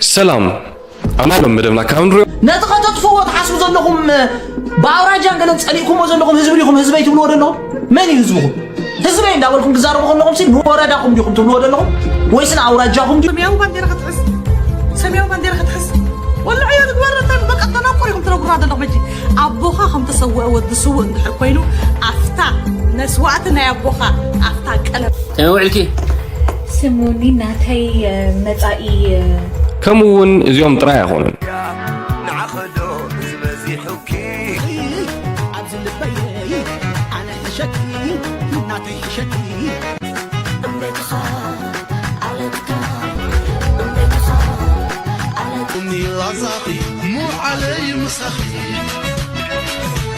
ሰላም ኣማሎም መደብና ካብ ንሪኦ ነቲ ከተጥፍዎ ትሓስቡ ዘለኹም ብኣውራጃን ገለን ጸሊእኩሞ ዘለኹም ህዝቢ ዲኹም ህዝበይ ትብልዎ ዘለኹም? መን እዩ ህዝብኹም? ህዝበይ እንዳበልኩም ትዛረቡ ከለኹም ሲ ንወረዳኹም ዲኹም ትብልዎ ዘለኹም ወይስ ንኣውራጃኹም ዲኹም? ሰማያዊ ባንዴራ ክትሕዝ ሰማያዊ ባንዴራ ክትሕዝ ወላ ዕዮ ትግበር እንተ በቃ ተናቆር ኢኹም ትነግሩና ዘለኹም ሕጂ ኣቦኻ ከም ተሰወአ ወዲ ስውእ እንድሕር ኮይኑ ኣፍታ መስዋእቲ ናይ ኣቦኻ ኣፍታ ቀለም ከመይ ውዕልኪ? ስሙኒ ናተይ መጻኢ ከምኡ እውን እዚኦም ጥራይ ኣይኮኑን። ንዓኸዶ ዝበዚሑኪ ኣብዚ ልበይ ኣነ ሕሸኪ ናተይ ሕሸኪ እምቤትኻ ኣለትካ እምቤትኻ ኣለትካ ላዛኺ ሙዓለይ ምሳኺ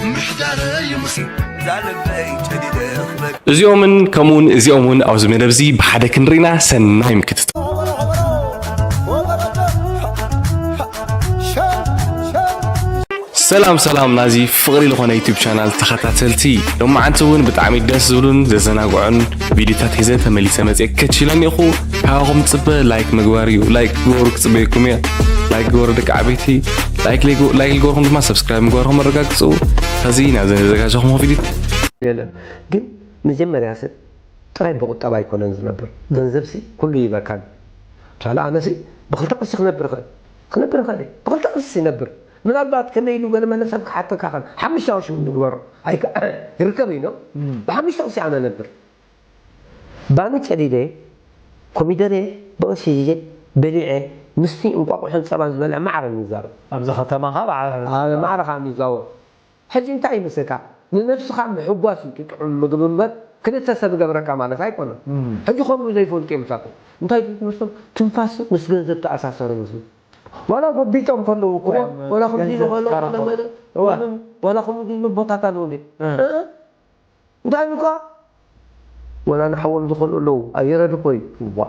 ምሕዳረይ ምስ ዛልበይ ጨዲደ ክበል እዚኦምን ከምኡውን እዚኦም እውን ኣብዚ መደብ እዚ ብሓደ ክንርኢና ሰናይ ምክትታል። ሰላም ሰላም ናዚ ፍቕሪ ዝኾነ ዩቱብ ቻናል ተኸታተልቲ፣ ሎማዓንቲ እውን ብጣዕሚ ደስ ዝብሉን ዘዘናግዑን ቪዲዮታት ሒዘ ተመሊሰ መፅየ ከችለኒ ኢኹ። ካባኹም ዝፅበ ላይክ ምግባር እዩ። ላይክ ግበሩ ክፅበየኩም እየ። ላይክ ግበሩ ደቂ ዓበይቲ። ላይክ ለይጎ- ላይክ ልገበርኩም ድማ ሰብስክራይብ ምግባርኩም ኣረጋግፁ። ሕዚ ናብዘን ዘዘጋጀኹም ቪዲዮ የለን ግን መጀመርያ ሰብ ጥራይ ብቁጠባ ኣይኮነን ዝነብር ገንዘብ ሲ ኩሉ ይበካን ምሳሌ ኣነ ሲ ብክልተ ቅርሺ ክነብር ይኽእል ክነብር ይኽእል እየ ብክልተ ቅርሺ ይነብር ምናልባት ከመይ ኢሉ ገለ መለ ሰብ ክሓተካ ኸን ሓሙሽተ ቅርሺ እውን ንግበሮ ኣይከ- ይርከብ እዩ ኖ ብሓሙሽተ ቅርሺ ኣነ ነብር ባኒ ጨዲደ ኮሚደረ ብቅርሺ ሒዘ በሊዐ ምስቲ እንቋቑሖን ፀባን ዝበልዐ ማዕረ ንዛረብ ኣብዚ ከተማኻ በዓል ኣብ ማዕረ ከዓ ንዛወር ሕጂ እንታይ ይመስለካ ንነብስኻ ምሕጓስ እዩ ጥዑም ምግቢ እምበር ክልተ ሰብ ገብረካ ማለት ኣይኮነን ሕጂ ከምኡ ዘይፈልጡ እዮም ሳቶም እንታይ ትመስሎም ትንፋስ ምስ ገንዘብ ተኣሳሰረ መስሉ ዋላ ጎቢጦም ከለዉ እኮ እዮም። ዋላ ከምዚ ኢሉ ከለዉ ገንዘብ ከለመደ ዋላ ከምኡ ዝብሉ ቦታታት እውን እዩ እንታይ ኢልካ ወላ ንሓዎም ዝኮኑ ኣለዉ ኣየረድ እኮ እዩ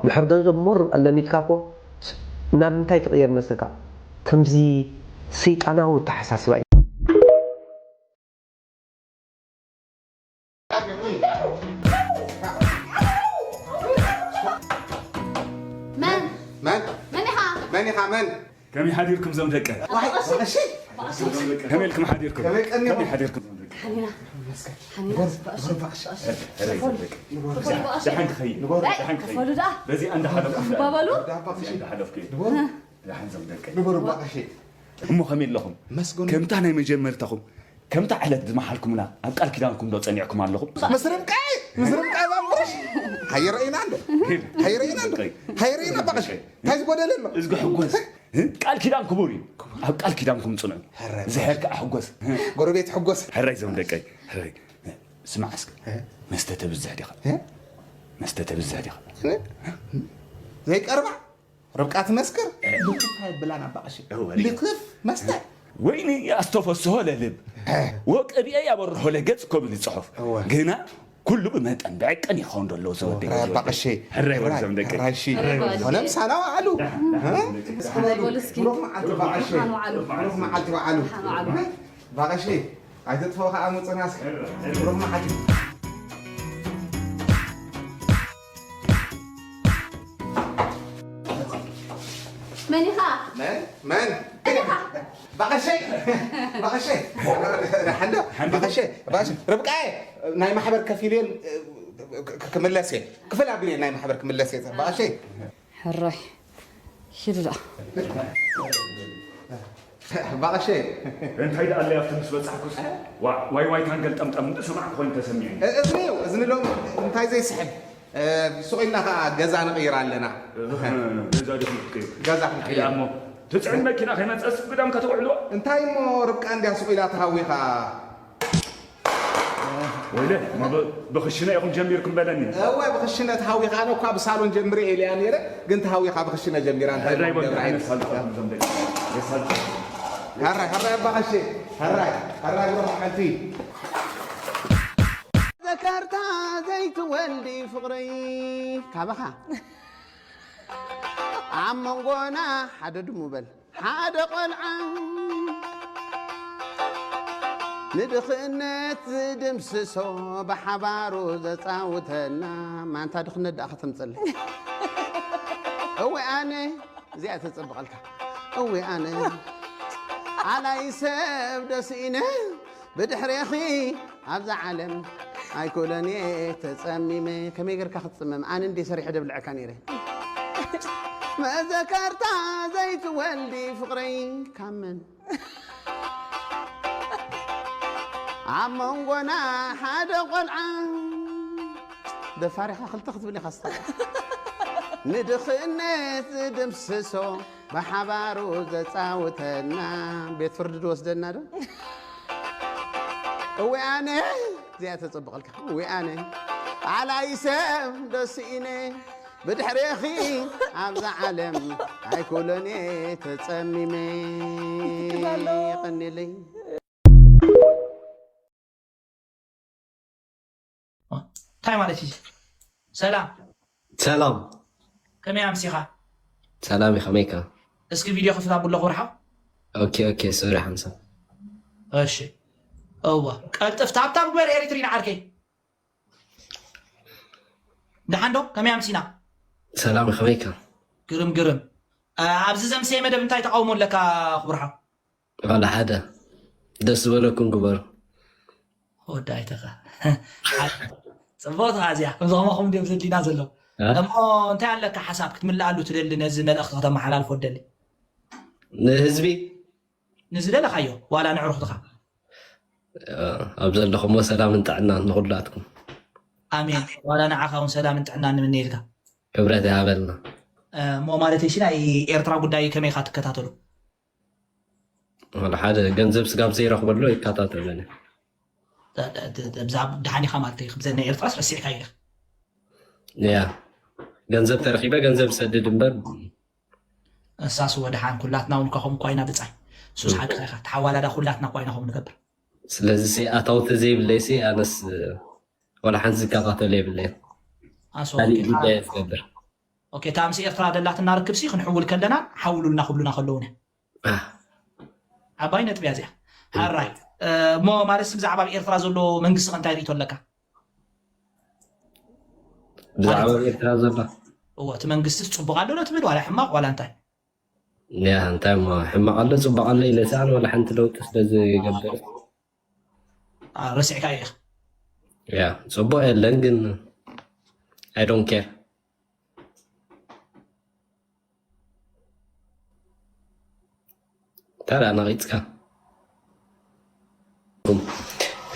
ድሕር ገንዘብ ሞር ኣለሚድካ እኮ ናብ ምንታይ ትቅየር መስለካ ከምዚ ሰይጣናዊ ኣተሓሳስባ እዩ መን መን መን ኢኻ መን ኢኻ መን ከመይ ሓዲርኩም ዞም ደቀ? ዋይ እሺ ከመይ ኢልኩም ሓዲርኩም? ከመይ ቀኒኹም? ከመይ ሓዲርኩም ዞም ደቀ? ሓሊና ሓሊና ንበር ንበር ባሽ ሕራይ ዞም ደቀ። ደሓን ክኸይድ። ንበር ደሓን ክኸይድ። ክፈሉ ደኣ በዚ ኣንዳ ሓለፍኩም ክባበሉ በዚ ኣንዳ ሓለፍኩ እየ። ንበር ደሓን ዞም ደቀ። ንበር ባሽ እሞ ከመይ ኣለኹም? መስገኑ ከምታ ናይ መጀመርታኹም ከምታ ዕለት ዝመሓልኩምና ኣብ ቃል ኪዳንኩም ዶ ጸኒዕኩም ኣለኹም? ምስ ርብቃ ምስ ርብቃ ባሽ ሃይረኢና እንዶ ሃይረኢና እንዶ ሃይረኢና ባሽ እንታይ ዝጎደለ ኣሎ እዝጊ ሕጎስ ቃል ኪዳን ክቡር እዩ ኣብ ቃል ኪዳንኩም ጽንዑ ዝሕር ከዓ ሕጎስ ጎረቤት ሕጎስ ሕራይ ዞም ደቀይ ሕራይ ስማዕ እስከ መስተ ተብዝሕ ዲኻ መስተ ተብዝሕ ዲኻ ዘይቀርባ ርብቃ ትመስክር ልክፍ ኣይብላን ኣባ ቀሺ ልክፍ መስተ ወይኒ ኣስተፈስሆ ለልብ ወቅብኤ ያበርሆ ለገጽ እኮ ብሊ ጽሑፍ ግና ኩሉ ብመጠን ብዕቅን ይኸውን ደሎ ዝወደ ራባ ቀሺ ሕራይ ወርዘም ደቂ ራሺ ሆነም ሳና ዋዕሉ ሕራይ በሉ እስኪ ብሩኽ መዓልቲ ባቐሺ ሓን ዋዕሉ ብሩኽ መዓልቲ ባዕሉ ሓን ዋዕሉ ባቐሺ ኣይትጥፍኦ ከዓ ምፅና እስኪ ብሩኽ መዓልቲ መን ኢኻ መን መን ባቐሸይ ባቐሸይ ሓንዶ ባቐሸይ ባቐሸይ ርብቃየ ናይ ማሕበር ከፊል እየ ክምለስ እየ ክፍል ኣቢለ ናይ ማሕበር ክምለስ እየ ባቐሸይ ሕራይ ሂድዳ ባቐሸ እንታይ ደኣ ኣለይ ኣብቲ ምስ በጻሕኩስ ዋይ ዋይ ታንገል ጠምጠም እንዶ ሰማዕኩ ኮይኑ ተሰሚዑ እዝኒ እዩ እዝኒ ሎም እንታይ ዘይስሕብ ሱቕ ኢልና ከዓ ገዛ ንቕይር ኣለና ገዛ ዲኹም ክትቅይሩ ገዛ ክንቅይር እሞ ትፅዕን መኪና ከይመፀስ ግዳም ከተውዕልዎ እንታይ እሞ ርብቃ እንድያ ሱቕ ኢላ ተሃዊኻ ወይለ ብኽሽነ ኢኹም ጀሚርኩም በለኒ እወ ብኽሽነ ተሃዊኻ ኣነ እኳ ብሳሎን ጀምሪ ኢለያ ነይረ ግን ተሃዊኻ ብኽሽነ ጀሚራ እንታይ ሕራይ በል ተሓነስ ኣልፋ ዞም ደቂ ሕራይ ሕራይ ኣባ ቐሺ ሕራይ ሕራይ ብሩኽ ሓንቲ ዘከርታ ዘይትወልዲ ፍቕረይ ካባኻ ኣብ መንጎና ሓደ ድሙ በል ሓደ ቆልዓ ንድኽነት ዝድምስሶ ብሓባሩ ዘፃውተና ማንታ ድኽነት ደኣ ከተምፀለይ እወ ኣነ እዚኣ ተጸብቐልካ። እወ ኣነ ኣላይ ሰብ ደስ ኢነ ብድሕሬኺ ኣብዛ ዓለም ኣይኮነን እየ ተጸሚመ። ከመይ ጌርካ ክትጽመም? ኣነ እንዴ ሰሪሐ ደብልዐካ ነይረ። መዘከርታ ዘይትወልዲ ፍቕረይ ካብ መን? ኣብ መንጎና ሓደ ቆልዓ። ደፋር ኢኻ ክልተ ክትብል ኢኻ ስታፍ። ንድኽነት ዝድምስሶ ብሓባሩ ዘጻውተና ቤት ፍርዲ ድወስደና ዶ? እወ ኣነ እዚኣ ተጸብቐልካ። እወ ኣነ ኣላይ ሰብ ደስ ኢነ ብድሕሬኺ ኣብዛ ዓለም ኣይኮሎን እየ ተጸሚመ። ትግባሎ። የቐንየለይ። እንታይ ማለት እዩ? ሰላም። ሰላም። ከመይ ኣምሲኻ? ሰላም፣ ከመይካ? እስኪ ቪድዮ ክፍት ኣብሎ ክብርሓው። ኦኬ፣ ኦኬ፣ ሶሪ ሓንሳብ። እሺ። እወ፣ ቀልጥፍ ታብታብ ግበር ኤሪትሪን ዓርከይ። ደሓን ዶ? ከመይ ኣምሲና? ሰላም፣ ከመይካ? ግርም፣ ግርም። ኣ-፣ ኣብዚ ዘምሰየ መደብ እንታይ ተቃውሞ ኣለካ ክብርሓው? ዋላ ሓደ። ደስ ዝበለኩም ግበሩ። ወዲ ኣይተኻ። ጽቡቕ ተኻ እዚኣ። ከምዚ ከማኹም ድዮም ዘድልዩና ዘለዉ። እ? እሞ እንታይ ኣለካ ሓሳብ ክትምልኣሉ ትደሊ ነዚ መልእኽቲ ከተመሓላልፎ ትደሊ? ንህዝቢ? ንዝደለኻዮ፣ ዋላ ንዕሩኽትኻ። እ፣ ኣብ ዘለኹሞ ሰላምን ጥዕናን ንኹላትኩም። ኣሜን። ዋላ ንዓኻ እውን ሰላምን ጥዕናን ንምነየልካ። ክብረት ይሃበልና። እ፣ እሞ ማለተይ ሲ ናይ ኤርትራ ጉዳይ ከመይ ኢኻ ትከታተሎ? ዋላ ሓደ ገንዘብ ስጋብ ዘይረኽበሉ ይከታተለኒ። ተ-፣ ተ-፣ ተ-፣ ብዛ-፣ ደሓን ኢኻ ማለተይ፣ ከምዘን ናይ ኤርትራስ ረሲዕካዮ ኢኻ። ያ፣ ገንዘብ ተረኺበ ገንዘብ ሰድድ እምበር። እሳስ ወደሓን ኩላትና እውን እኳ ከምኡ እኳ ኢና ብጻይ። እሱስ ም። ሓቅኻ ኢኻ። ተሓዋላዳ ኩላትና እኳ ኢና ከምኡ ንገብር። ስለዚ ሲ ኣታዊ ተዘይብለይ ሲ ኣነስ ዋላ ሓንቲ ዝከታተሎ የብለይን። ኣስ ካሊእ ኦኬ፣ ጉዳይ እየ ዝገብር። ኦኬ፣ እታ ምስ ኤርትራ ደላትና ርክብ ሲ ክንሕውል ከለና ሓውሉልና ክብሉና ከለዉ ነ። ኣህ። ዓባይ ነጥቢ እያ እዚኣ። ሓራይ። እ፣ እሞ ማለት ሲ ብዛዕባ ኣብ ኤርትራ ዘሎ መንግስቲ ከ እንታይ ርእይቶ ኣለካ? ብዛዕባ ማለት ኣብ ኤርትራ ዘሎ? እወ፣ እቲ መንግስቲ ጽቡቕ ኣሎ ዶ ትብል ዋላ ሕማቕ ዋላ እንታይ? ያ፣ እንታይ እሞ ሕማቕ ኣሎ ጽቡቕ ኣሎ ኢለ ሰኣን ዋላ ሓንቲ ለውጢ ስለ ዝገብር። አ፣ ረሲዕካዮ ኢኻ። ያ፣ ጽቡቕ የለን ግን I don't care። ታዲያ ነቒጽካ።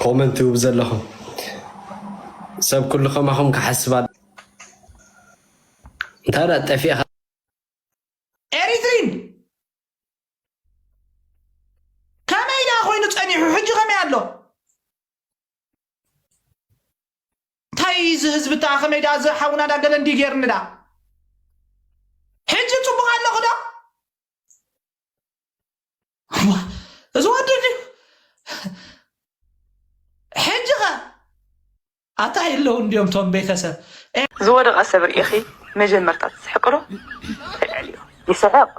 ኮመንት ትህቡ ዘለኹም ሰብ ኩሉ ከማኹም ክሓስብ ኣለ-፣ እንታይ ደኣ ጠፊእኻ? ኤሪትሪን ከመይ ደኣ ኮይኑ ጸኒሑ? ሕጂ ከመይ ኣሎ? እንታይ እዚ ህዝቢ ደኣ ከመይ ደኣ እዚ ሓውና ደኣ ገለ እንዲ ጌርኒ ደኣ? ሕጂ ጽቡቕ ኣለኹ ዶ? ዋ፣ እዚ ወዲ ድዩ? ሕጂ ኸ? ኣታ የለውን ድዮም ቶም ቤተሰብ? ዝወደቐ ሰብ ርኢኺ መጀመርታ ትስሕቂ ዶ? ተዕልዮ። ይስሕቕ።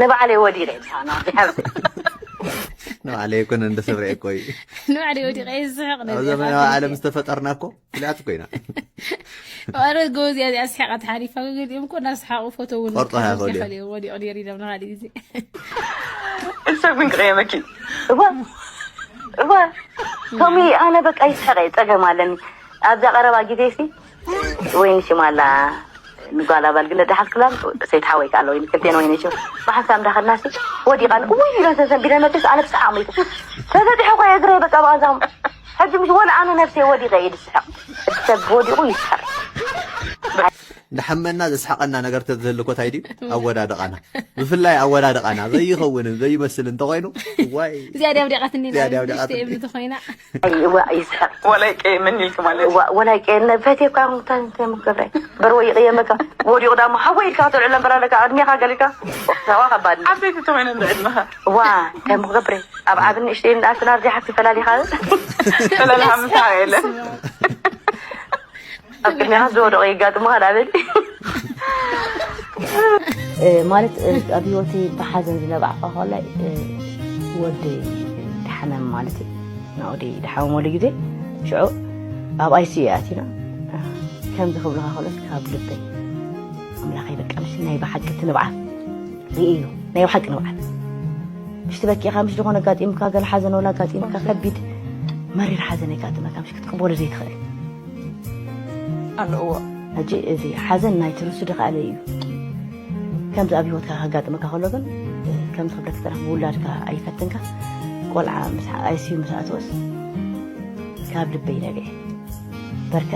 ንባዕለይ ወዲቐ ይብሳና፣ ይሓብተይ። ንባዕለይ ኣይኮነን፣ እንደ ሰብ ርኤ እኮ እዩ። ንባዕለይ ወዲቐ ይስሕቕ ኣብ ነዚ ዘመናዊ ኢኻ ዓለም ትብል። ዝተፈጠርና እኮ ፍሉያት እኮ ኢና። ኣረ ጎበዝ እያ እዚኣ፣ ስሒቓ ተሓሊፋ። ገሊኦም እኮ እናሰሓቑ ፎቶ እውን ቆርጦ እያ ከልዮ። ከልዮ፣ ወዲቑ ነይሩ ኢሎም ንኻሊእ ግዜ። ሰብ ግን ክቕየመኪ። እወ፣ እወ። ቶሚ፣ ኣነ በቃ ይስሕቕ እየ፣ ጸገም ኣለኒ። ኣብዛ ቀረባ ግዜ ሲ፣ ወይኒ ሽማላ ንጓል ኣባል ግለ ደሓልክላን ሰይት ሓወይ ከኣ ወይኒ፣ ክልቴን ወይኒ ሽም ብሓንሳብ እንዳኸድና ሲ፣ ወዲቓ፣ ውይ ኢለን ተሰንቢለን መቸስ ኣነ ብሰሓቕ ሞይተ። ተዘጢሑ እኮ እየ እግረይ በቃ ብቐንዛኹም። ሕጂ ምሽ ወላ ኣነ ነብሰይ ወዲቐ እየ ዝስሕቕ። ሰብ ወዲቑ ይስሕቕ። ዝሓመና ዘስሓቐና ነገር ተዝህሉ እኮ እንታይ ድዩ? ኣወዳድቓና። ብፍላይ ኣወዳድቓና ዘይኸውንን ዘይመስልን እንተኾይኑ፣ ዋይ። እዚኣ ድያ ኣውዲቓትኒ እዚኣ ድያ ኣውዲቓትኒ። ንእሽተይ እብሊ ተኾይና። ኣይ፣ እዋ፣ ይስሕቕ። ወላ ይቀየመኒ ኢልኪ ማለት እዩ። እዋ፣ ወላ ይቀየመኒ። ፈትየ እኳ እንታይ፣ እንታይ ምገብረ? በርወ ይቕየመካ። ወዲቑ ዳሞ ሓወይ ኢልካ ተልዕሎ እምበር ኣለካ፣ ቅድሜኻ ገሊካ። ተዋ ከባድ። ዓበይቲ ተኾይነ እንደ ዕድመኻ። እዋ፣ እንታይ ምገብረ? ኣብ ዓብን ንእሽተይን ኣስናር ዲሓ ክፈላሊኻ? ፈላሊኻ ምሳኻ የለን። ኣብ ቅድሚኻ ዝወደቑ የጋጥሙኻ ዳብል። እ፣ ማለት፣ እ፣ ኣብ ህይወተይ ብሓዘን ዝነባዕኳ ከላይ፣ እ፣ ወደይ ድሓመም ማለት እዩ። ናወደይ ድሓመመሉ ግዜ፣ ሽዑ ኣብ ኣይ ሲ ዩ ኣቲና። ከምዚ ክብልኻ ከሎስ ካብ ልበይ ኣምላኸይ በቃ ምሽ ናይ ብሓቂ እቲ ንብዓት ርእዩ ናይ ብሓቂ ንብዓት ምሽ ትበኪኻ ምሽ ዝኾነ ኣጋጢምካ ገለ ሓዘን ወላ ኣጋጢምካ ከቢድ መሪር ሓዘን የጋጥመካ ምሽ ክትቅበሎ ዘይትኽእል ኣለዎ ሕጂ እዚ ሓዘን ናይ ትርሱ ድኻለ እዩ። ከምዚ ኣብ ህይወትካ ከጋጥመካ ከሎ ግን ከምዚ ክብለክ ዝጠረፍ ብውላድካ ኣይፈትንካ ቆልዓ ምስ ኣይስዩ ምስ ኣትወስ ካብ ልበይ ነቢዐ በርከ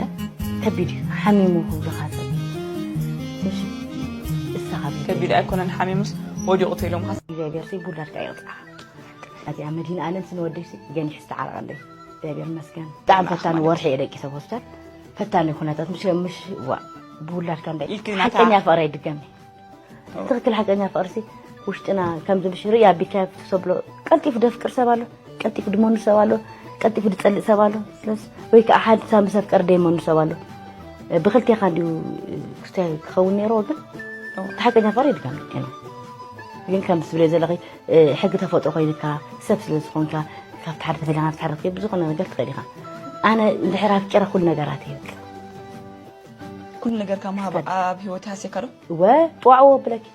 ከቢድ እዩ ሓሚሙ ክብሉኻ ሰብ ትንሽ እሳ ካብ ልበይ ከቢድ ኣይኮነን ሓሚሙስ ወዲቑ ተኢሎምካ እግዚኣብሔር ሲ ብውላድካ ይቕፅዓኻ። እዚኣ መዲና ኣለም ስንወደይ ሲ ገኒሕ ዝተዓረቐለይ እግዚኣብሔር ይመስገን። ብጣዕሚ ፈታኒ ወርሒ እየ ደቂሰ ሆስፒታል ፈታኒ ኩነታት ምሽ ምሽ ዋ ብውላድካ እንታይ ኢልኪ ናታ- ሓቀኛ ፍቕሪ ኣይድገም ትኽክል ሓቀኛ ፍቕርሲ ውሽጥና ከምዚ ምሽ ርእያ ኣቢልካ ትሰብሎ ቀልጢፉ ደፍቅር ሰብ ኣሎ ቀልጢፉ ድመኑ ሰብ ኣሎ ቀልጢፉ ድጸልእ ሰብ ኣሎ ስለስ ወይ ከዓ ሓንሳ ምስ ኣፍቀር ደይመኑ ሰብ ኣሎ ብክልቴኻ እንዲሁ ክስታይ ክኸውን ነይርዎ ግን እቲ ሓቀኛ ፍቕሪ ይድገም ና ግን ከም ትብለ ዘለኺ ሕጊ ተፈጥሮ ኮይንካ ሰብ ስለ ዝኾንካ ካብቲ ሓደ ተፈሊኻ ናብቲ ሓደ ክትከይድ ብዝኾነ ነገር ትኽእል ኢኻ ኣነ እንድሕር ኣፍቂረ ኩሉ ነገራት ይብል ኩሉ ነገር ካብ ምሃብ ኣብ ህይወት ሃስየካ ዶ ወ ጠዋዕዎ ብለኪ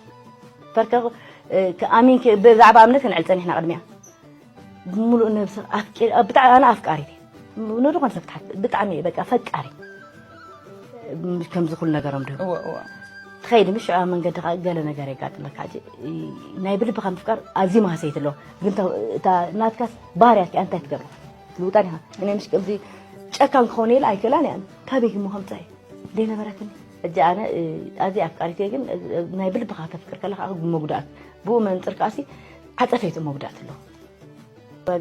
በርከ ኣሚን ብዛዕባ እምነት ክንዕል ፀኒሕና ቅድሚያ ብምሉእ ነብሲ ኣፍቂር ብጣዕሚ ኣነ ኣፍቃሪት እየ ንዝኾነ ሰብ ትሓት ብጣዕሚ እየ በቃ ፈቃሪ ከምዚ ኩሉ ነገሮም ድህቡ እወ እወ ትኸይድ ምሽ ኣብ መንገዲ ከዓ ገለ ነገር የጋጥመካ ሕጂ ናይ ብልብኻ ምፍቃር ኣዝዩ ማህሰይት ኣለዎ ግን እታ ናትካስ ባህርያት እንታይ ትገብር ልውጣን ኢኻ እኔ ምሽ ከምዚ ጨካን ክኸውን የለ ኣይክእላን እያ ካበይ ግሞ ከምፃ እዩ ዘይነበረትኒ ሕጂ ኣነ ኣዝየ ኣፍቃሪት እየ ግን ናይ ብልብኻ ተፍቅር ከለኻ መጉዳእት ብኡ መንፅር ከዓሲ ዓፀፈይቱ መጉዳእት ኣለዎ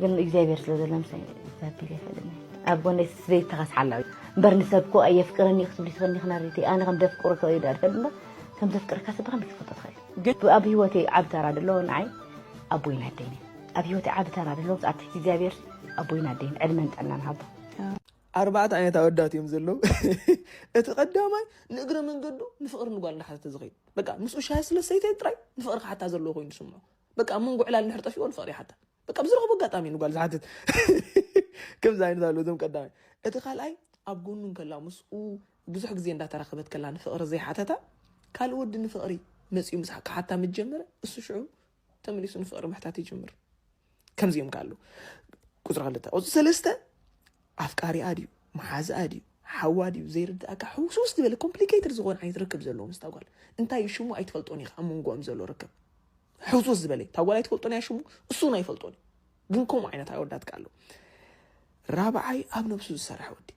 ግን እግዚኣብሔር ስለ ዘሎ ምሳይ ዛቢል ይፈልኒ ኣብ ጎነይ ስበይት ተኸስሓላ እምበር ንሰብ ኮ ኣየፍቅረኒ ክትብሊ ትኽኒ ክናሪቲ ኣነ ከም ደፍቅሮ ከይዳ ትፈልኒ እምበር ከም ዘፍቅረካ ሰብ ከመይ ክትፈልጦ ትኽእል ግን ኣብ ህይወተይ ዓቢ ተራ ዘለዎ ንዓይ ኣቦይን ኣደይን ኣብ ህይወተይ ዓቢ ተራ ዘለዎ ኣብ ትሕቲ እግዚኣብሔር ኣቦይን ኣደይን ዕድመን ጥዕናን ሃቦ ኣርባዕተ ዓይነት ኣወዳት እዮም ዘለዉ እቲ ቀዳማይ ንእግረ መንገዱ ንፍቕሪ ንጓል እንዳሓተተ ዝኸይድ በቃ ምስኡ ሻሂ ስለ ሰይተ ጥራይ ንፍቕሪ ክሓታ ዘለዎ ኮይኑ ዝስምዖ በቃ ኣብ መንጎ ዕላል እንድሕር ጠፊኡ ንፍቕሪ ይሓታ በቃ ብዝረኽቦ ኣጋጣሚ ንጓል ዝሓትት ከምዚ ዓይነት ኣሎ እዞም ቀዳማይ እቲ ካልኣይ ኣብ ጎኑ እንከላ ምስኡ ብዙሕ ግዜ እንዳተራኸበት ከላ ንፍቕሪ ዘይሓተታ ካልእ ወዲ ንፍቕሪ መፂኡ ምስ ክሓታ ምስ ጀመረ እሱ ሽዑ ተመሊሱ ንፍቕሪ ምሕታት ይጅምር ከምዚኦም ከ ኣለዉ ቁፅሪ ክልተ ቁፅሪ ሰለስተ ኣፍቃሪኣ ድዩ መሓዝኣ ድዩ ሓዋ ድዩ ዘይርድኣካ ሕውስውስ ዝበለ complicated ዝኾነ ዓይነት ርክብ ዘለዎ ምስታ ጓል እንታይ እዩ ሽሙ ኣይትፈልጦን ኢኻ ኣብ መንጎኦም ዘሎ ርክብ ሕውስውስ ዝበለ እታ ጓል ኣይትፈልጦን እያ ሽሙ እሱ እውን ኣይፈልጦን እዩ ግን ከምኡ ዓይነት ኣወዳት ከ ኣለዉ ራብዓይ ኣብ ነብሱ ዝሰርሐ ወዲ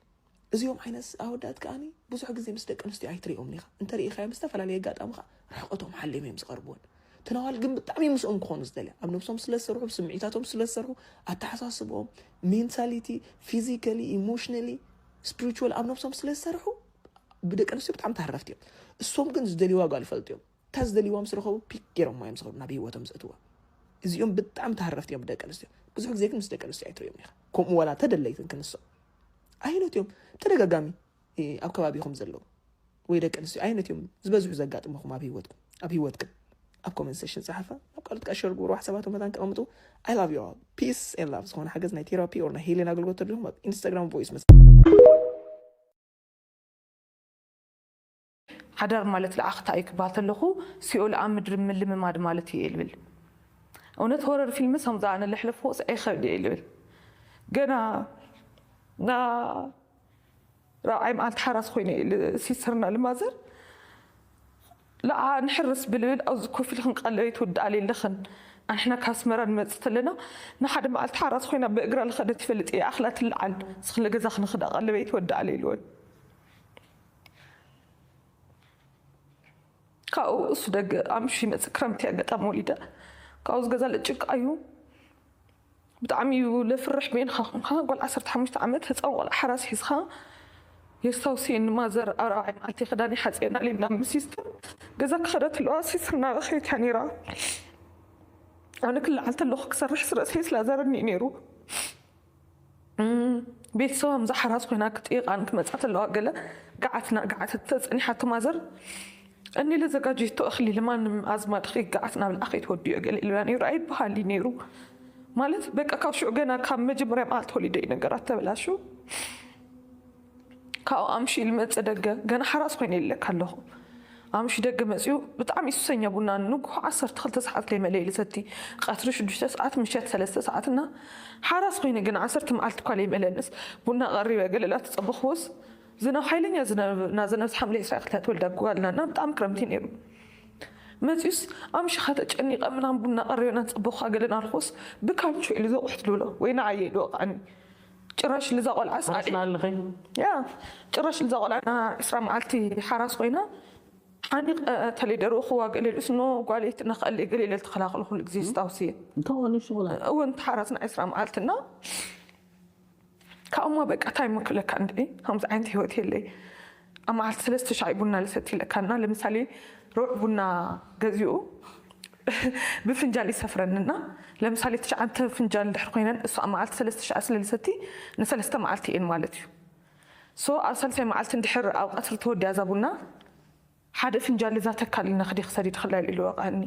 እዚኦም ዓይነት ኣወዳት ከኣ ብዙሕ ግዜ ምስ ደቂ ኣንስትዮ ኣይትሪኦምን ኢኻ እንተሪኢኻዮም ዝተፈላለየ ኣጋጣሚ ከዓ ርሕቀቶም ሓሊም እዮም ዝቐርብዎን ተናዋል ግን ብጣዕሚ ምስኦም ክኾኑ ዝደልያ ኣብ ነብሶም ስለ ዝሰርሑ ስምዒታቶም ስለ ዝሰርሑ ኣተሓሳስብኦም mentality physically emotionally spiritual ኣብ ነብሶም ስለ ዝሰርሑ ብደቂ ኣንስትዮ ብጣዕሚ ተሃረፍቲ እዮም እሶም ግን ዝደልይዋ ጓል ይፈልጡ እዮም እታ ዝደልይዋ ምስ ረኸቡ ፒክ ገይሮማ እዮም ዝኸዱ ናብ ህይወቶም ዘእትዋ እዚኦም ብጣዕሚ ተሃረፍቲ እዮም ብደቂ ኣንስትዮ ብዙሕ ግዜ ግን ምስ ደቂ ኣንስትዮ ኣይትሪኦም ኢኻ ከምኡ ዋላ ተደለይትን ክንሶም ኣይነት እዮም ተደጋጋሚ ኣብ ከባቢኹም ዘለዉ ወይ ደቂ ኣንስትዮ ኣይነት እዮም ዝበዝሑ ዘጋጥምኹም ኣብ ህይወትኩም ኣብ ህይወትክን ኣብ comment section ጸሓፋ ኣብ ካልኦት ከኣ share ግበሩ ሓሳባቶም መታን ከቐምጡ I love you all peace and love ዝኾነ ሓገዝ ናይ therapy or ናይ healing ኣገልግሎት ተድልኹም ኣብ Instagram voice ሓዳር ማለት ለኣኽታ እዩ ክበሃል ተለኹ ሲኦል ኣብ ምድሪ ምልምማድ ማለት እዩ ልብል እውነት ሆረር ፊልምስ ከምዚ ኣነ ለሕለፍኩስ ኣይኸብድ እየ ልብል ገና ና ራብዓይ መዓልቲ ሓራስ ኮይነ እየ ሲስተርና ልማዘር ለዓ ንሕርስ ብልብል ኣብዚ ኮፍ ኢልኽን ቀለበይ ትውድኣል የለኽን ኣንሕና ካብ ኣስመራ ንመፅእ ተለና ንሓደ መዓልቲ ሓራስ ኮይና ብእግራ ልኸደት ይፈልጥ እየ ኣኽላ ትልዓል ስኽለ ገዛ ክንኽዳ ቀለበይ ትወድኣል የልወን ካብኡ እሱ ደገ ኣምሹ ይመፅእ ክረምቲ ኣጋጣሚ ወሊደ ካብኡ ዝገዛ ልጭቃ እዩ ብጣዕሚ እዩ ለፍርሕ በይንኻ ኮንካ ጓል ዓሰርተ ሓሙሽተ ዓመት ህፃን ቆልዓ ሓራስ ሒዝኻ የስታውስየኒ ማዘር ኣብ ራብዓይ መዓልቲ ክዳን ይሓፅየና ሊብና ምስ ሲስተር ገዛ ክኸደት ኣለዋ ሲስተር እናበኸየት እያ ነይራ ኣነ ክለዓል ተለኹ ክሰርሕ ስረእሰይ ስላዘረኒ እዩ ነይሩ ቤተሰቦም ዝሓራስ ኮይና ክትጥይቃን ክመፃ ተለዋ ገለ ገዓትና ገዓተት ተፀኒሓቶ ማዘር እኒ ለዘጋጀቶ እኽሊ ለማንም ኣዝማድኺ ገዓት ናብ ለኣኸ ይትወድዮ ገለ ኢልዋ ነይሩ ኣይበሃል እዩ ነይሩ ማለት በቃ ካብ ሽዑ ገና ካብ መጀመርያ መዓልቲ ወሊደ እዩ ነገራት ተበላሹ ካብኡ ኣምሽኡ ልመፀ ደገ ገና ሓራስ ኮይነ ይለካ ኣለኹ ኣምሽ ደገ መፅኡ ብጣዕሚ ሱሰኛ ቡና ንጉሆ ዓሰርተ ክልተ ሰዓት ለይመለኢ ልሰቲ፣ ቀትሪ ሽዱሽተ ሰዓት፣ ምሸት ሰለስተ ሰዓት እና ሓራስ ኮይነ ግን ዓሰርተ መዓልቲ እኳ ለይመለንስ ቡና ቀሪበ ገለላ ተፀበኽዎስ ዝናብ ሓይለኛ ዝናብ ናዘነብ ሓምለ ዕስራ ክልተ ተወልዳ ጓልና እና ብጣዕሚ ክረምቲ ነይሩ። መፅኡስ ኣምሽኻ ተጨኒቐ ምናም ቡና ቀሪበ ናፀበኽዋ ገለና ኣልኩስ ብካምቹ ኢሉ ዘቑሕት ልብሎ ወይ ንዓየ ኢሉ ወቃዕኒ። ጭራሽ ልዛ ቆልዓ ሓራስ ናልኸ? ያ ጭራሽ ልዛ ቆልዓ ዕስራ መዓልቲ ሓራስ ኮይና ሓኒቕ ተለይ ደርኡ ክዋገእ ኢለ ስኖ ጓሌት ነኸእል ገለ ኢለ ተኸላኸሉ ኩሉ ግዜ ስታውስየ። እንታይ ሆነ ሽጉላ? እውን ተሓራስና ዕስራ መዓልትና ካብማ በቃ ታይ ምክለካ እንድዒ ከምዚ ዓይነት ህይወት የለይ። ኣብ መዓልቲ ሰለስተ ሻዕ ቡና ልሰቲ ይለካና። ለምሳሌ ሩዕ ቡና ገዚኡ ብፍንጃል ይሰፍረንና። ለምሳሌ ትሽዓተ ፍንጃል እንድሕር ኮይነን እሱ ኣብ መዓልቲ ሰለስተ ሻዕ ስለ ልሰቲ ንሰለስተ መዓልቲ እየን ማለት እዩ። ሶ ኣብ ሳልሳይ መዓልቲ እንድሕር ኣብ ቀትሪ ተወዲያ እዛ ቡና ሓደ ፍንጃል እዛ ተካልና ክዲ ክሰዲ ትኽላል ኢሉ ወቃኒ።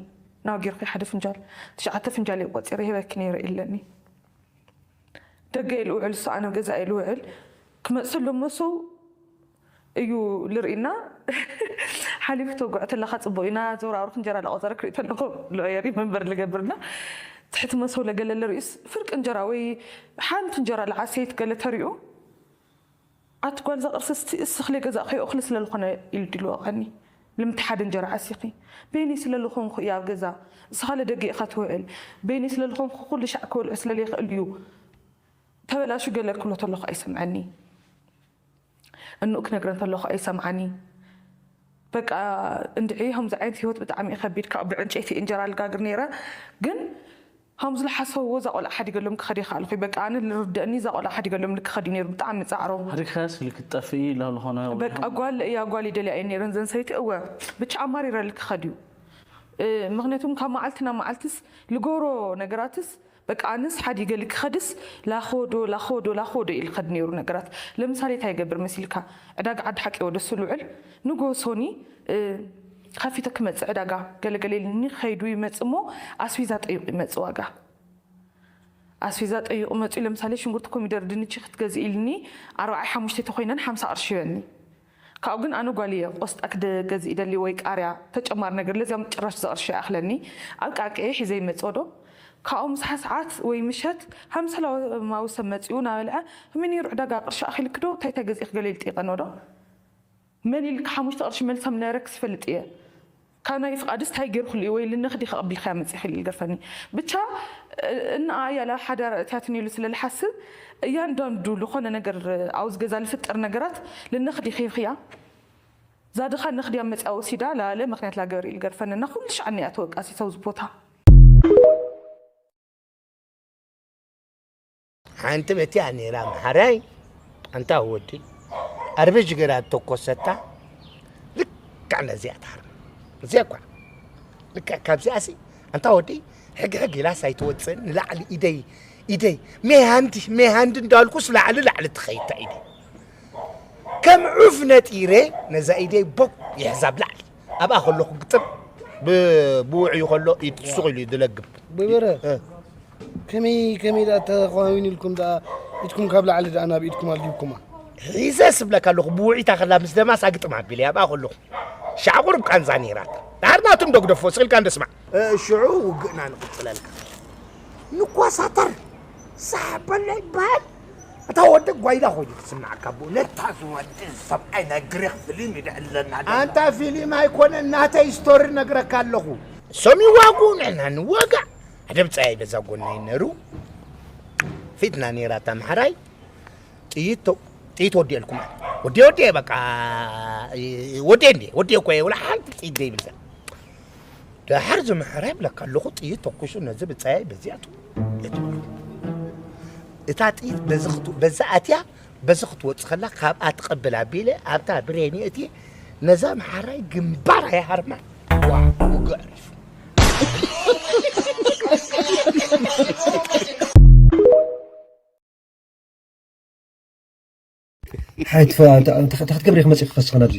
ናው ጌርኩ ሓደ ፍንጃል ትሽዓተ ፍንጃል እየ ቆፂረ ሂበኪ ነይረ ኢለኒ። ደገ ኢሉ ውዕል እሱ ኣነ ገዛ ኢሉ ውዕል ክመፅእ ሎሞ ሰው እዩ ልርኢና ሓሊፉ ተጉዕ ተለካ ፅቡቅ ኢና ዘውራውር እንጀራ ላቆፀረ ክርኢ ተለኩ ሎየሪ መንበር ልገብርና ትሕቲ መሰው ለገለ ልርእስ ፍርቂ እንጀራ ወይ ሓንቲ እንጀራ ለዓሰይት ገለ ተሪኡ ኣቲ ጓል ዘቕርሲ እስቲ እስኽለ ገዛእኸዮ እኽሊ ስለ ዝኾነ ኢሉ ድልወቐኒ ልምቲ ሓደ እንጀራ ዓሲኺ በይነይ ስለ ዝኾንኩ እያ ኣብ ገዛ እስኻለ ደገ ኢኻ ትውዕል በይነይ ስለ ዝኾንኩ ኩሉ ሻዕ ክበልዑ ስለ ዘይኽእል እዩ ተበላሹ ገለ ክብሎ ተለኹ ኣይሰምዐኒ እንኡ ክነግረን ተለኹ ኣይሰምዓኒ በቃ እንድዒ ከምዚ ዓይነት ህይወት ብጣዕሚ እዩ ከቢድ ካብ ብዕንጨይቲ እንጀራ ልጋግር ነይረ ግን ሃምዚ ዝሓሰብዎ እዛ ቆልዓ ሓዲገሎም ክኸድ ይኽኣልኹ በቃ ኣነ ልርደእኒ እዛ ቆልዓ ሓዲገሎም ልክኸድ እዩ ነይሩ ብጣዕሚ ፃዕሮ ሓዲግካስ ልክትጠፍኢ ኢላ ዝኾነ በቃ ጓል እያ ጓል ይደልያ እየ ነይረን ዘን ሰይቲ እወ ብቻ ኣማሪረ ልክኸድ እዩ ምክንያቱም ካብ መዓልቲ ናብ መዓልትስ ልገብሮ ነገራትስ በቃ ኣነስ ሓዲገ ልክኸድስ ላኾዶ ላኾዶ ላኾዶ እዩ ልኸድ ነይሩ ነገራት ለምሳሌ እንታይ ይገብር መሲልካ ዕዳጋ ዓዲ ሓቂ ወደሱ ልውዕል ንጎ ሶኒ ከፊተ ክመፅእ ዕዳጋ ገለገለ ኢልኒ ከይዱ ይመፅእ እሞ ኣስቤዛ ጠይቑ ይመፅእ ዋጋ ኣስቤዛ ጠይቑ መፅኡ ለምሳሌ ሽንጉርቲ ኮሚደር ድንቺ ክትገዝእ ኢልኒ ኣርባዓይ ሓሙሽተ ተኮይነን ሓምሳ ቅርሺ ይበኒ ካብኡ ግን ኣነ ጓል እየ ቆስጣ ክደ ገዝእ ይደሊ ወይ ቃርያ ተጨማሪ ነገር ለዚያም ጭራሽ ዘቅርሺ ይኣክለኒ ኣብ ቃቅኤ ሒዘ ይመፅኦ ዶ ካብኡ ምሳሓ ሰዓት ወይ ምሸት ሃምሰላማዊ ሰብ መፅኡ ናበልዐ ከመይ ነይሩ ዕዳጋ ቅርሺ ኣኪልክ ዶ እንታይ እንታይ ገዚእክ ገለ ኢሉ ጠይቀኖ ዶ መን ኢልካ ሓሙሽተ ቅርሺ መልሳ ምነበረክስ ይፈልጥ እየ ካብ ናይ ፍቓድስ ታይ ገይርኩሉ እዩ ወይ ልነኽዲ ከቐብልካ መፅእ ክእል ይገርፈኒ ብቻ እና ያላ ሓዳር እትያትን ኢሉ ስለ ልሓስብ እያንዳንዱ ልኾነ ነገር ኣብዚ ገዛ ልፍጠር ነገራት ልነኽዲ ኺኽያ ዛድኻ ነኽድያ መፅያ ወሲዳ ላለ ምክንያት ላገበር ኢሉ ገርፈኒ እና ኩሉ ሻዕ እያ ተወቃሲት ኣብዚ ቦታ ሓንቲ በቲያ ነይራ መሓራይ ኣንታ ወዲ ኣርበጅ ገራ ተኮሰታ ልክዕ ነዚኣ ትሃርም እዚኣ እኳ ልክዕ ካብዚኣ ሲ ኣንታ ወዲ ሕግ ሕግ ኢላስ ኣይትወፅእን ንላዕሊ ኢደይ ኢደይ ሜሃንድ ሜሃንድ እንዳልኩስ ላዕሊ ላዕሊ ትኸይድ ኢደይ ከም ዑፍ ነጢረ ነዛ ኢደይ ቦግ ይሕዛ ብላዕሊ ኣብኣ ከለኹ ግጥም ብውዕዩ ከሎ ኢድ ሱቕ ኢሉ እዩ ዝለግብ። ብበረ እ። ከመይ ከመይ ደኣ ተኸዋዊን ኢልኩም ደኣ ኢድኩም ካብ ላዕሊ ደኣ ናብ ኢድኩም ኣልጊብኩማ። ሒዘ ስብለካ ኣለኹ ብውዒታ ከላ ምስ ደማስ ኣግጥም ኣቢለ ኣብኣ ከለኹ ሻዕ ቁሩብ ቃንዛ ነይራታ። ድሓር ናቱ እንደግደፎ ስቕ ኢልካ እንዶ ስማዕ። እ፣ ሽዑ ውግእና ንቕጽለልካ። ንኳሳተር ሳሕ በሎ ይበሃል። እታ ወዲ ጓይላ ኮይኑ ክስምዓካ ብኡ ነታ ዝወዲ ሰብኣይ ናይ ግሪኽ ፍሊም ይድዕለና ደላ። ኣንታ ፊሊም ኣይኮነን ናተይ ስቶሪ ነግረካ ኣለኹ። እሶም ይዋጉ ንሕና ንዋጋእ። ሓደ ብጻይ በዛ ጎነይ ነሩ ፊትና ነይራ እታ ምሓራይ ጥይት ተው- ጥይት ወዲኤልኩም ወዲኤ ወዲኤ በቃ ወዲኤ እንዴ ወዲኤ እኮ እየ ወላ ሓንቲ ጥይት ዘይብል ሰብ ደሓር ዝምሕረ ይብለካ ኣለኹ ጥይት ተኩሱ ነዚ ብጻየ በዚኣ ትው የትብሉ እታ ጥይት በዚ ክትው- በዛ ኣትያ በዚ ክትወጽእ ከላ ካብኣ ትቐብል ኣቢለ ኣብታ ብሬን የእትየ ነዛ መሓራይ ግንባር ኣይሃርማን ዋ ውግእ ዕሪፉ ሓይት እንታይ ክትገብሪ ክመፅእ ክኸስኸ ናብዚ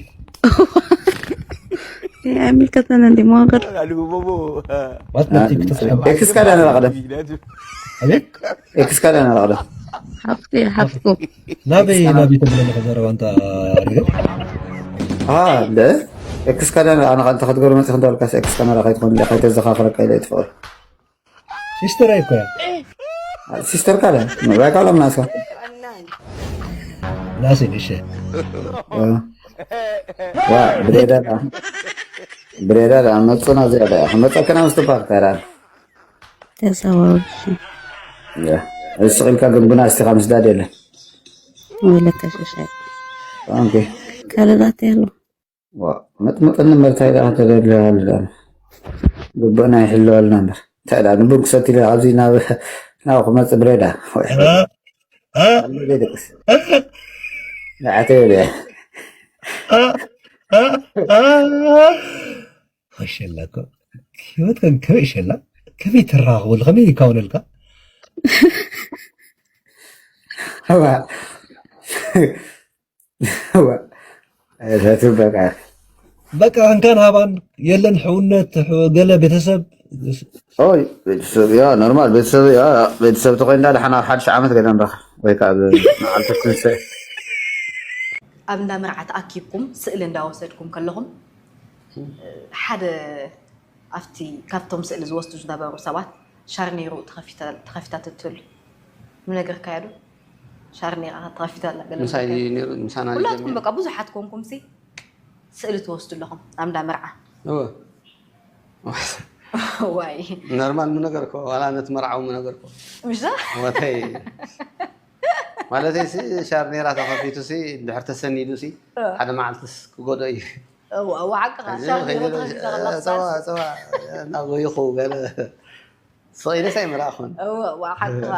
ኣይምልከተና እንዲ መዋቅር ማለት ነቲ ክተስሓብ ኤክስካ ዳና ላቕደም ኣቤት ኤክስካ ዳና ላቕደም ሓፍቲ ሓፍትኩም ናበይ ናበይ ተብለኒ ከዘረባ እንታ ሪገ ኣለ ኤክስ ካዳ ኣነ ከ እንተ ክትገብር መጽእ እንተልካስ ኤክስ ካሜራ ከይትኾን ኢለ ከይተዘኻኽረካ ኢለ ይትፈቕር። ሲስተር ኣይኮ እያ። ሲስተር ካለ ምዕባይ ካሎም ናስካ። ናሲ ንሸ። ዋ፣ ብሬዳ ዳ። ብሬዳ ዳ፣ መጹና ዝያዳ። መጸከና ምስትባር ካራ። ተዛዋውሪ። ያ። እስኺ ኢልካ ግን ቡና እስቲኻ ምስዳድ የለን። ወለካ ሸሻይ። ኦኬ። ካልእ ላተ ያለው። ዋ፣ መጥመጥን መርታይ ደኣ ተደልያ ኣላ። ግቡእና ይሕልወልና እምበር። እንታይ ደኣ ንቡን ክሰቲ ኢለ ኣብዚ ናብ፣ ናብ ክመጽእ ብሬዳ። ወይ እ? እ? ኣሎ ዘይደቅስ። እ? ንዓተይ ወዲያ። እ? እ? እ? ወሸላ እኮ ህይወት ከም ከመይ ሸላ? ከመይ ትራኸበሉ? ከመይ ይካወለልካ? እዋ። እዋ። እዛ ትበቃ። በቃ እንካን ሃባን የለን ሕውነት፣ ሕ-፣ ገለ ቤተሰብ። ኦይ፣ ቤተሰብ፣ ያ፣ ኖርማል ቤተሰብ፣ ያ፣ ቤተሰብ ተኾይንና ደሓን ኣብ ሓድሽ ዓመት ገለ ንረኽብ። ወይ ከዓ ኣብ መዓልቲ ትንሳኤ። ኣብ እንዳ መርዓ ተኣኪብኩም ስእሊ እንዳወሰድኩም ከለኹም፣ ሓደ ኣብቲ፣ ካብቶም ስእሊ ዝወስዱ ዝነበሩ ሰባት ሻርኔሩ ተኸፊተ-፣ ተኸፊታ ትትህሉ። ምነገርካዮ ዶ? ሻርኔራ ተኸፊታ ኣላ፣ ገለ ምሳይ ምነገር-፣ ነይሩ፣ ምሳና ኩላትኩም ጀሚሩ። በቃ ብዙሓት ኮንኩም ሲ ስእሊ ትወስዱ ኣለኹም ኣብ እንዳ መርዓ። እወ። ዋይ። ኖርማል ምነገርኮ፣ ዋላ ነቲ መርዓዊ ምነገርኮ። ምሽ ዶ? ወተይ። ማለተይ ሲ፣ ሻርኔራ ተኸፊቱ ሲ፣ እንድሕር ተሰኒዱ ሲ፣ እ። ሓደ መዓልትስ ክጎዶ እዩ። እዋ፣ እዋ፣ ሓቅኻ። እዚ ሻርኔራ ከይበለ፣ ተኸፊታ ከላ እ፣ ጸዋ፣ ሲ። ጸዋ፣ እናጎየኹ ገለ ስቕ ኢለስ ኣይምረኣኹን። እወ፣ እወ፣ ሓቅኻ።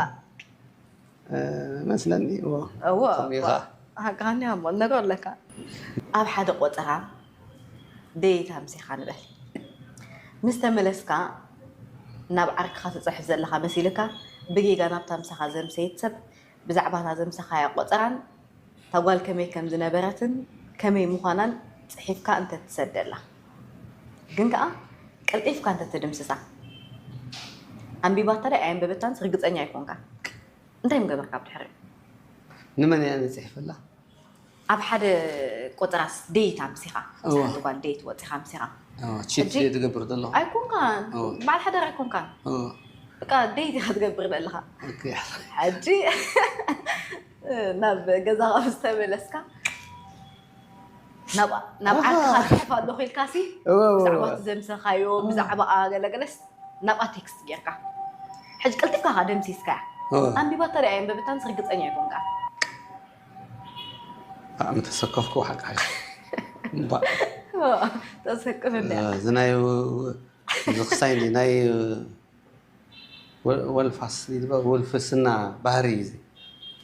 እ፣ መስለኒ፣ እወ። እወ፣ ከምኡ እወ። ኢኻ። ሓቅኻ እኒኣ እሞ፣ ነገር ኣለካ። ኣብ ሓደ ቆጸራ ደየት ኣምሲኻ ንበል። ምስ ተመለስካ፣ ናብ ዓርክኻ ትጽሕፍ ዘለኻ መሲልካ፣ ብጌጋ ናብታ ምሳኻ ዘምሰየት ሰብ ብዛዕባ እታ ዘምሰኻያ ቆጸራን እታ ጓል ከመይ ከም ዝነበረትን ከመይ ምዃናን ጽሒፍካ እንተ ትሰደላ፣ ግን ከኣ ቀልጢፍካ እንተ ትድምስሳ፣ ኣንቢባታ ድያ ኣየንበበታንስ ርግጸኛ ኣይኮንካን። እንታይ ምገበርካ ብድሕሪኡ? ንመን እያ ነጺሕፈላ? ኣብ ሓደ ቆጸራስ ደይት ኣምሲኻ፣ ምስ እዋ። ሓንቲ ጓል ደይት ወጺኻ ኣምሲኻ። እዋ፣ ቺት ሕጂ ትገብር ዘለኹ? ኣይኮንካን። እዋ። በዓል ሓዳር ኣይኮንካን። እዋ። በቃ ደይት ኢኻ ትገብር ዘለኻ። ኦኬ። ሕጂ ናብ ገዛኻ ምስ ተመለስካ፣ ናብ፣ ናብ ኣሃ። ዓርክኻ ጽሑፍ ኣለኹ ኢልካሲ፣ እወ፣ እወ፣ ብዛዕባ እወ። እቲ ዘምሰኻዮ፣ እወ። ብዛዕባኣ ገለገለስ ናብኣ ቴክስት ጌርካ። ሕጂ ቀልጢፍካ ከኣ ደምሲስካያ። እወ። ኣንቢባታ ድያ ኣየንበበታንስ ርግጸኛ ኣይኮንካን። ብጣዕሚ ተሰከፍኩ፣ ሓቂ ሓቂ። እምባ። እወ፣ ተሰክፍ እንድያ። እዚ ናይ፣ እዚ ክሳይ ናይ ወ-፣ ወልፋስ ይበሃል፣ ወልፍስና ባህሪ እዩ እዚ።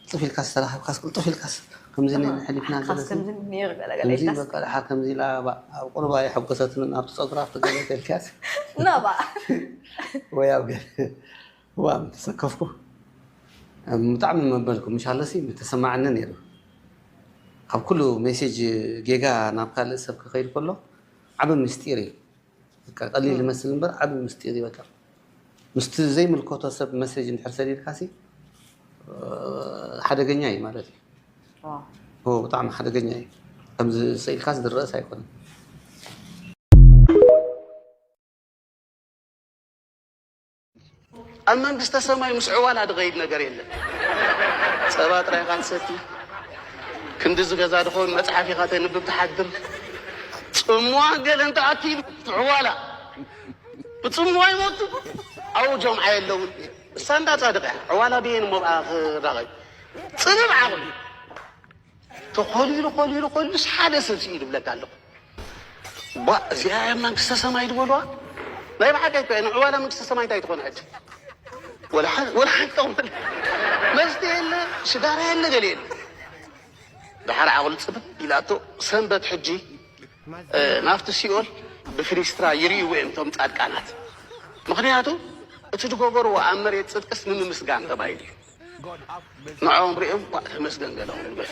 ቅልጥፍ ኢልካስ ተራኺብካስ፣ ቅልጥፍ ኢልካስ ከምዚ ነ-፣ ኣሃ፣ ሕሊፍና ሓቅኻስ ገለ ከምዚ ነይሩ ገለ ገለ ከምዚ ኢልካስ። በቃ፣ ደሓር ከምዚ ኢላ ባ-፣ ኣብ ቁርባ የሐጎሰትንን ኣብቲ ጸጉራ ኣብቲ ገለ ተልካስ። ናባ። ወይ ኣብ ገለ። እዋ፣ ተሰከፍኩ። ብጣዕሚ መበልኩ፣ ምሽ ኣለሲ ምተሰማዓኒ ነይሩ። ካብ ኩሉ ሜሴጅ ጌጋ ናብ ካልእ ሰብ ክኸይድ ከሎ፣ ዓቢ ምስጢር እዩ። በቃ ቀሊል እ። ይመስል እምበር ዓቢ ምስጢር እዩ። በቃ ምስቲ ዘይምልከቶ ሰብ መሴጅ እንድሕር ሰዲድካሲ፣ እ፣ ሓደገኛ እዩ ማለት እዩ። ዋው። ኦ፣ ብጣዕሚ ሓደገኛ እዩ። ከምዚ ስኢልካስ ዝረእስ ኣይኮነን። ኣብ መንግስተ ሰማይ ምስ ዕዋላ ዝኸይድ ነገር የለን። ጸባ ጥራይ ኢኻ ትሰቲ። ክንዲ ዝገዛ ድኸውን መጽሓፍ ኢኻ ተንብብ ትሓድር። ጽምዋ ገለ እንተኣኪሉ ዕዋላ። ብጽምዋ ይሞቱ። ኣብኡ ጀምዓ የለውን። እሳ እንዳ ጻድቕ እያ። ዕዋላ ብየን እሞ ብኣ ክራኸብ። ጽምም ዓቕሊ። ተኾሊሉ፣ ኾሊሉ፣ ኾሊሉስ ሓደ ሰብ ስኢሉ ይብለካ ኣለኹ። ባ፣ እዚኣ እያ መንግስተ ሰማይ ዝበልዋ? ናይ ብሓቂ እኮ እያ። ንዕዋላ መንግስተ ሰማይ እንታይ ትኾን ሕጂ? ወላ ሓ-፣ ወላ ሓንቲ ጠቕመል። መስተ የለ፣ ሽጋራ የለ፣ ገለ የለ። ደሓር ዓቕሉ ጽብብ ኢላቶ፣ ሰንበት ሕጂ፣ እ፣ ናብቲ ሲኦል ብፍኒስትራ ይርእይዎ እዮም እቶም ጻድቃናት። ምኽንያቱ፣ እቲ ዝገበርዎ ኣብ መሬት ጽድቅስ ንምምስጋን ተባሂሉ እዩ። ንዕኦም ሪኦም፣ "ኳዕ ተመስገን" ገለኦም በለ።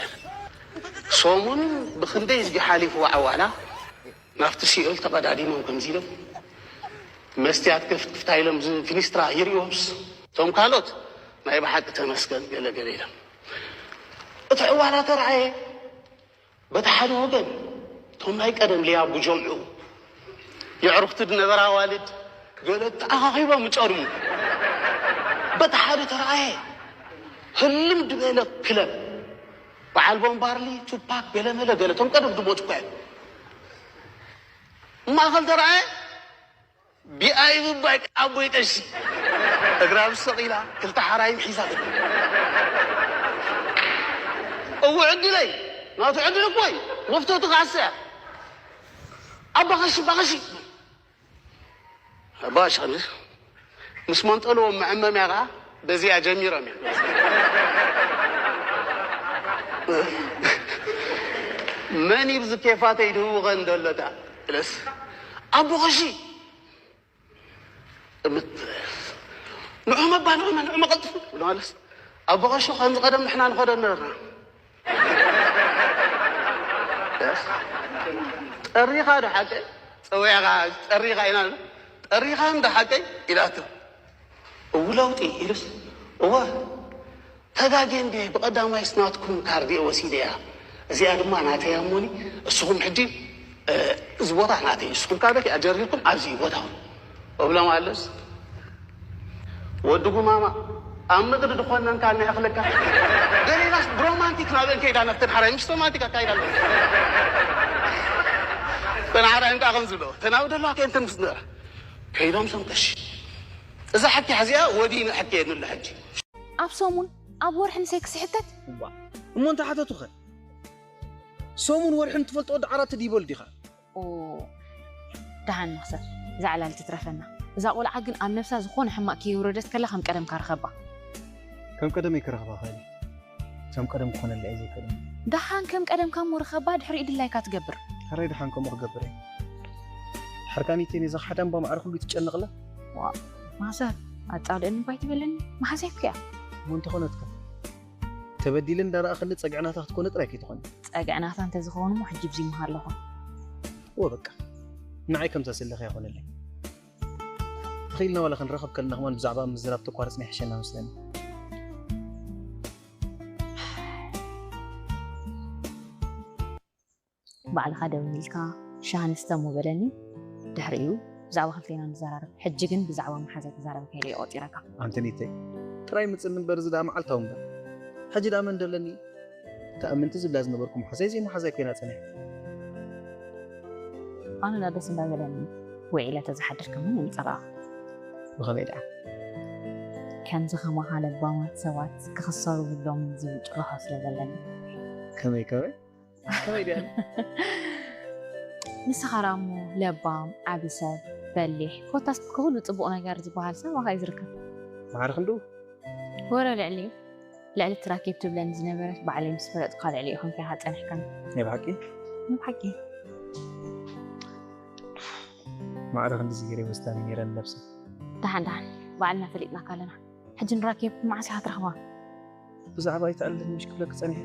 ሰሙን ብኽንደይ እዝጊ ሓሊፍዋ ዕዋላ ናብቲ ሲኦል ተቐዳዲሞም ከምዚ ኢሎም፣ መስትያት ክፍትፍታ ኢሎም ዝ-፣ ፊኒስትራ ይሪኦምስ፣ እቶም ካልኦት ናይ ብሓቂ ተመስገን ገለ ገለ ኢሎም። እቲ ዕዋላ ተረኣየ። በቲ ሓደ ወገን እቶም ናይ ቀደም ሊያቡ ጀምዑ የዕሩኽቲ ዝነበራ ኣዋልድ ገለ ተኣኻኺቦም ይጨርሙ። በቲ ሓደ ተረኣየ ህልም ዝበለ ክለብ በዓል ቦምባርሊ፣ ቱፓክ፣ ገለመለ ገለ እቶም ቀደም ዝሞቱ እኳ እዮም። ማእኸል ተረኣየ ቢኣይ ብባይ ኣቦይ ቀሺ እግራ ምስ ሰቒላ ክልተ ሓራይም ሒዛ ትብል። እው ዕድለይ ናቱ ዕድል እኮ እዩ። መፍቶቱ ክዓሰያ ኣባ ቀሺ ኣባ ቀሺ ኣባ ቀሺ ምስ መንጠልዎም መዐመምያ ከዓ በዚኣ ጀሚሮም እዮም። መን ይብዚ ኬፋተይ ድህውኸን ደሎታ ኢለስ ኣቦ ቀሺ ንዑ መባ ንዑ ንዑ መቐልጥፉ ብሎ ኣለስ ኣቦ ቀሺ ከምዚ ቀደም ንሕና ንኸዶ ነበርና። ጠሪኻ ዶ ሓቀይ? ፀዊዕኻ ጠሪኻ ኢና ጠሪኻ እንዶ ሓቀይ ኢላቶ። እው ለውጢ ኢሉስ እወ ተጋግየ እንድየ ብቐዳማይስ ናትኩም ካርድ እየ ወሲደያ እዚኣ ድማ ናተይ እያ እሞኒ እስኹም ሕጂ እ፣ እዚ ቦታ ናተይ እዩ። ንስኹም ካብ ደፊኣ ጀሪርኩም ኣብዚ እዩ ቦታኹም እብሎም ኣለስ ወዲ ጉማማ ኣብ ምድሪ ዝኾነንካ እናእኽለካ ገሌናስ ብሮማንቲክ ናብአን ከይዳ ነፍተን ሓራይ ምስ ሮማንቲክ ኣካይዳ ኣሎ ተን ሓራይ እንካ ከም ዝብሎ ተናብ ደለዋ ከንተን ምስ ነበራ ከይዶም ሰምተሽ እዛ ሓቂ ሓዚኣ ወዲኑ ሕቂ የድንሎ ሕጂ ኣብ ሰሙን ኣብ ወርሒ ንሴክስ ይሕተት? እዋ እሞ እንተሓተቱኸ? ሰሙን ወርሕን ትፈልጦ ወዲ ዓራት ድዩ ይበሉ ዲኻ? ኦ ደሓን ንኽሰብ እዛ ዕላል ትትረፈና። እዛ ቆልዓ ግን ኣብ ነብሳ ዝኾነ ሕማቕ ከየውረደት ከላ ከም ቀደምካ ርኸባ። ከም ቀደመይ ክረኽባ እኽእል እየ። ከም ቀደም ክኾነለይ ኣይዘይክእልን። ደሓን ከም ቀደምካ እሞ ርኸባ ድሕሪኡ ድላይካ ትገብር። ሕራይ ደሓን ከምኡ ክገብር እየ። ድሓር ከኣ ኒተይ ነዛ ሓዳም እባ ማዕረ ክንደይ ትጨነቕላ። ዋእ ማዘር ኣጻልእኒ እባ ኣይትበለኒ መሓዛይ እኮ እያ። እሞ እንተኾነትከ? ተበዲለ እንዳረኣኽኒ ጸግዒ ናታ ክትኮኒ ጥራይ ከይትኾኒ። ጸግዒ ናታ እንተዝኸውን እሞ ሕጂ ብዚ ምሃለኹ። እወ በቃ ንዓይ ከምዛ ዘለኺ ኣይኾነለይ። ተኺእልና ዋላ ክንራኸብ ከለና ከማን ብዛዕባ ምዝራብ ተቋርጽና ይሕሸና መስለኒ። ባዕልኻ ደው ኢልካ ሻሂ ንስተ እሞ በለኒ። ድሕሪኡ ብዛዕባ ክልቴና ንዘራረብ። ሕጂ ግን ብዛዕባ መሓዛይ ክዛረበካ ኢለ እየ ቆጺረካ። ኣንቲ ኒተይ ጥራይ ምጽኒ እምበር እዚ ደኣ መዓልታዊ እምበር። ሕጂ ደኣ መን ደለኒ? ትኣምንቲ ዝብላ ዝነበርኩ መሓዛይ ዘይመሓዛይ ኮይና ጸኒሓ። ኣነ ደኣ ደስ እንዳበለኒ ውዒለ ተዝሓድር ከማን የምጸራኣ። ብኸመይ ደኣ? ከምዚ ከማኻ ለባማት ሰባት ክኽሰሩ ብሎምን ዝብል ጭርሖ ስለ ዘለኒ። ከመይ ከመይ? ከመይ ድያ? ንስኻ ደኣ እሞ ለባም፣ ዓቢ ሰብ፣ በሊሕ፣ ኮታስ ክኹሉ ጽቡቕ ነገር ዝበሃል ሰብ ኣባኻ እዩ ዝርከብ። ማዕረ ክንድኡ? ወረ ልዕሊኡ። ልዕሊ እቲ ራኬብ ትብለኒ ዝነበረት ባዕለይ ምስ ፈለጥኩኻ ልዕሊኡ ኮንካ ኢኻ ጸኒሕካኒ። ናይ ብሓቂ? ናይ ብሓቂ። ማዕረ ክንድዚ ገይረ ወስዳኒ ነይረ ንነብሰይ። ደሓን ደሓን ባዕልና ፈሊጥናካ ኣለና። ሕጂ ንራኬብ መዓስ ኢኻ ትረኽባ? ብዛዕባ ኣይትኣልልኒ ምሽ ክብለኪ ጸኒሐ።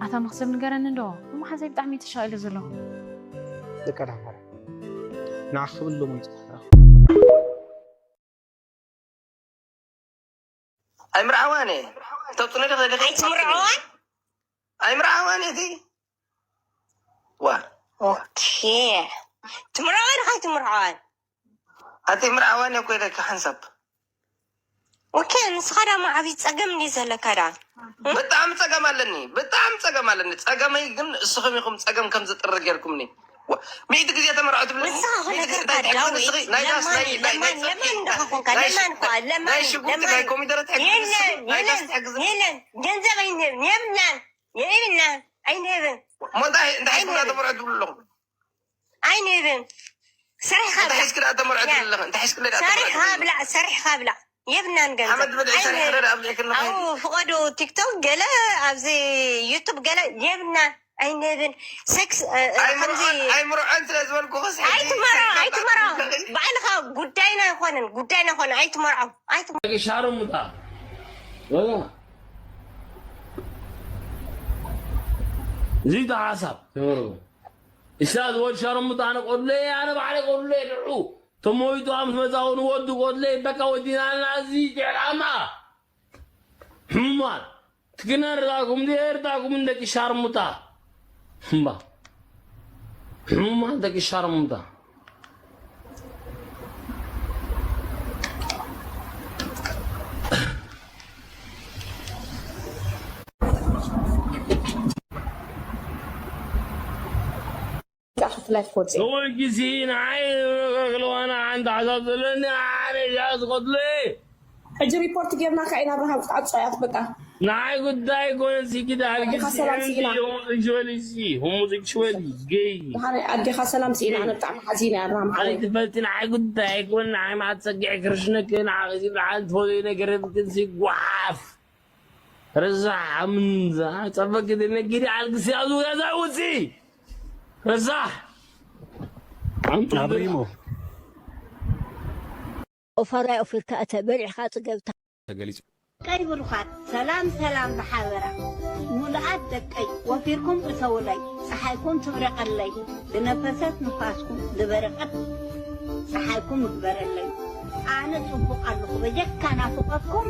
ኣታ መኽሰብ ንገረኒ እንዶ ንመሓዛይ ብጣዕሚ እየ ተሻቒለ ዘለኹ። ደቃ ዳማረ ንዓኺ ክብል ሎሚ ይጽናሕና። ኣይምርዓዋን እየ ተብፅነ ዲኺ ኣይትምርዓዋን ኣይምርዓዋን እየ ዋ ኦኬ ትምርዓዋን ዲኻ ኣይትምርዓዋን ኣቲ ምርዓዋን እየ እኮ ኢለኪ ሓንሳብ ኦኬ ንስኻ ዳማ ዓብዪ ፀገም እንዲ ዘለካ ዳ ብጣዕሚ ፀገም ኣለኒ ብጣዕሚ ፀገም ኣለኒ ፀገመይ ግን እስኹም ኢኹም ፀገም ከም ዝጥርግ ጌርኩምኒ ሚእቲ ግዜ ተመርዖ ትብለኒ ንስኻ ክነገርካ ዳዊት ለማን ለማን የማን እንደኻ ኮንካ ለማን እኳ ለማን ለማን የለን የለን የለን ገንዘብ ኣይንህብን የብልናን የብልናን ኣይንህብን እንታይ እንታይ ተመርዖ ትብሉ ኣለኹም ኣይንህብን ሰሪሕኻ ብላ እንታይ ሒዝኪ ደኣ ተመርዖ ትብሊ ኣለኺ እንታይ ሒዝኪ ደኣ ሰሪሕኻ ብላ ሰሪሕኻ ብላ የብናን ገንዘብ ሓመድ ብልዒ ሰሪሕኺ ደኣ ኣብልዒ ከለኺ ኣብኡ ፍቐዱ ቲክቶክ ገለ ኣብዚ ዩቱብ ገለ የብናን ኣይንህብን ሴክስ ከምዚ ኣይምርዖን ስለ ዝበልኩኽስ ኣይትመርዖ ኣይትመርዖ ባዕልኻ ጉዳይና ኣይኮነን ጉዳይና ኣይኮነ ኣይትመርዖ ኣይትመርዖ ሻርሙጣ እዚ ተሓሳብ ተመርጎ እሳ ዝወድ ሻርሙጣ ኣነ ቆድለየ ኣነ ባዕለይ ቆድለየ ድዑ ተሞይቱ ኣምስ መጻኡ ንወዱ ቆድለየ በቃ ወዲናልና እዚ ጀራማ ሕሙማት ትግነርዳኩም ዲኤርዳኩም እንደቂ ሻርሙጣ እምባ ሕሙማት ደቂ ሻርሙጣ። ክፍላይ ፎርሲ ሰዎች ጊዜ ንዓይ ክለዋና ሓንቲ ሓሳብ ዘለኒ ኣነ ያ ዝኸድሉ ሕጂ ሪፖርት ጌርናካ ኢና። ኣብርሃም ክትዓጾ እያ በቃ። ንዓይ ጉዳይ ኮነ ሲኪዳ ኣዴኻ ሰላም ስኢና። ሽወሊ ሲ ሙዚክ ሽወሊ ገይ ድሓር ኣዴኻ ሰላም ስኢና። ኣነ ብጣዕሚ ሓዚነ እየ ኣብርሃም ሓወይ። ኣይትፈልጢ ንዓይ ጉዳይ ኮነ ንዓይ ማት ጸጊዐ ክርሽነክ ንዓይ ሲ ብርሓን ትፈልዩ ነገር ብክንሲ ጓፍ ረዛሕ ምንዛ ጸበክ ነጊዲ ኣልግሲ ኣዙ ያዛ ውጺ ረዛሕ ኣብሪሞ ኦፋራይ ኦፊርካ እተ በሊዕኻ ጽገብታ ተገሊጹ። ደቀይ ብሩኻት ሰላም ሰላም ብሓበራ ሙሉኣት ደቀይ ወፊርኩም እተውለይ ፀሓይኩም ትብረቐለይ ዝነፈሰት ንፋስኩም ዝበረቐት ፀሓይኩም ይግበረለይ ኣነ ፅቡቕ ኣለኹ በጀካ ናፍቆትኩም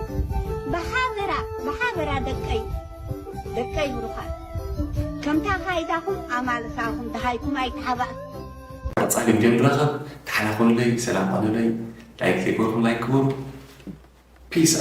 ብሓበራ ብሓበራ ደቀይ ደቀይ ብሩኻት ከምታ ካይዳኹም ኣማልሳኹም ደሃይኩም ኣይተሓባእ ቀጻሊ ቪድዮ ንራኸብ። ደሓና ኩኑለይ፣ ሰላም ኩኑለይ። ላይክ ዘይገበርኩም ላይክ ግበሩ። ፒስ።